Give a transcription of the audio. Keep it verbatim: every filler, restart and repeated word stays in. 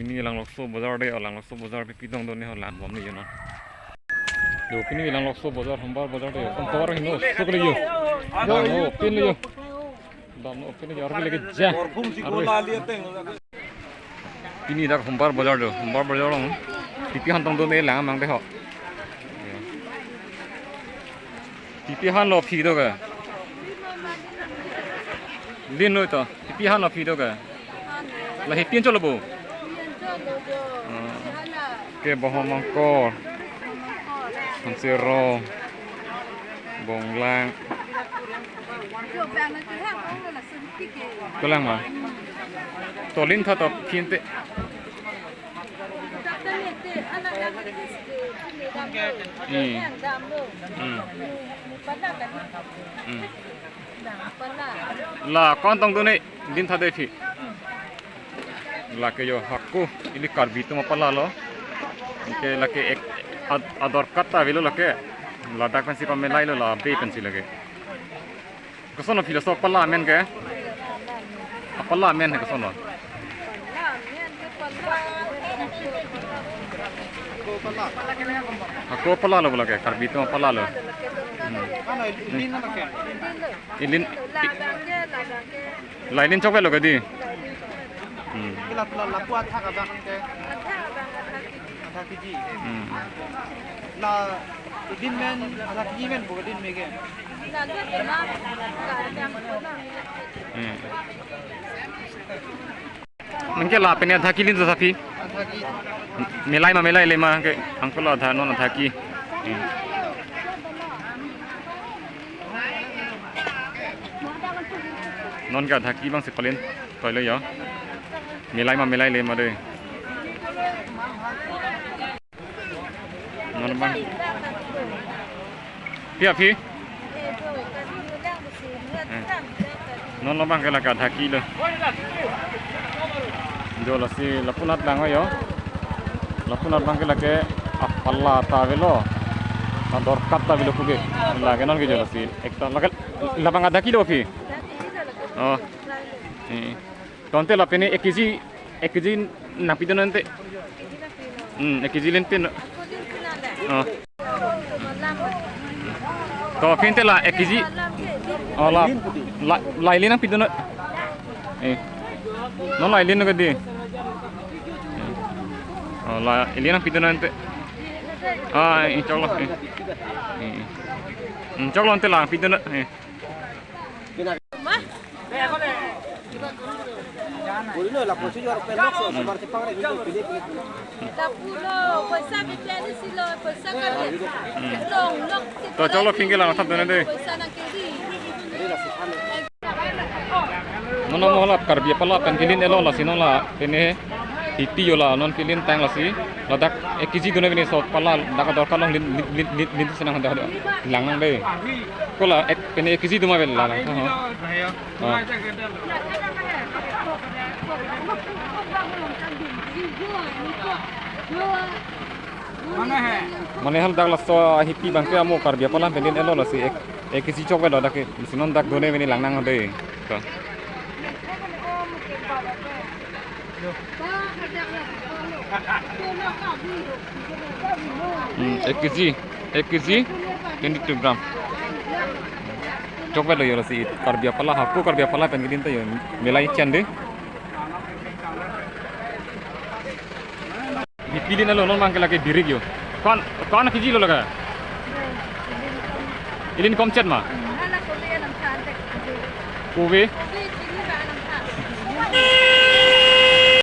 Pini Langlokso bazar de, Langlokso bazar pi pi dong done ho lang bom ni yo na. Yo, pini Langlokso bazar, Hombar bazar de, kon tor hino, sok le yo. Dam no pin le yo. Dam no pin le yo, arve lagi ja. Arve. Pini dak Hombar bazar do, Hombar bazar along. Pi pi han tong done lang mang de ho. Pi pi han lo phi do ke. Lin noi to, pi pi han lo phi do ke. La hepin cholo bo. Ah, ke bohom angkor. Hansero. Bonglang. Kelang ma. To lin tha to phin te. Hmm. Hmm. Hmm. La kon tong done lin tha de phi. Lake yo hako ili Karbi atum apala lo. Ke lake ek ad-, ador kata avelo lake. Ladak pensi pamelai lo la be pensi lake. Koson lo phi laso apala amen ke? Apala amen he koson lo? Hako apala lo bola ke, Karbi atum apala lo. Hmm. Ilin, i-, la ilin chokvelo ke di. Hmm. Ke la, la, lapu athak abang ke. Athak kiji. Hmm. La, idin men, athak kiji men, bu idin men ke. Hmm. Nang ke la pini athak kelin sa phi. Athak ki. Melai ma melai le ma ke. Angkol athak non athak ki. Hmm. Non ke athak ki bang si palin. Toi lo yo. Melai ma melai le ma de. Non bang. Pia phi? Eh. Non lo bang ke lake athak ki lo. Jo lasi lapunat lang yo. Lapunat bang ke lake apala ta avelo. Ador kata avelo puke. Lake non ke jo lasi. Ekta lake labang athak ki lo phi. Oh. Eh. Tangte la pini ek kg, ek kg nangpidun ante. Hmm, ek kg lin pin. Oh. To pinte la ek kg. Oh, la, la, la ilin nangpidun. Eh. Non la ilin ke di. Oh, la ilin nangpidun ante. Ah, insya Allah. Eh. Eh. Insya Allah ante la pidun. Eh. Lapulo, poisa bipian isi lo, poisa kali. Long, long. To choklo phinke lang thap done de. Poisa nangkedi. Mono mo la Karbi apala pen kelin elo lasi non la pini hiti yo la non kelin tang lasi. Ladak ek kg done pini so apala dak ador kalong lin, lin, lin, lin, lin senang dah dah. Lang nang de. Ko la ek pini ek kg duma vel la lang. Ha, ha. Oh. Mane hal dak laso ahipi bangke amo Karbi apala pen din elo lasi ek, ek kg chokvelo dak ke, si non dak done pini lang nang de. To. Hmm, ek kg, ek kg, twenty two gram. Chokvelo yo lasi Karbi apala, hako Karbi apala pen kedin ta yo, melai chan de. Di pilin alo non bangke lake birik yo. Kon, kon kg lo lake? Ilin komchet ma? Kove?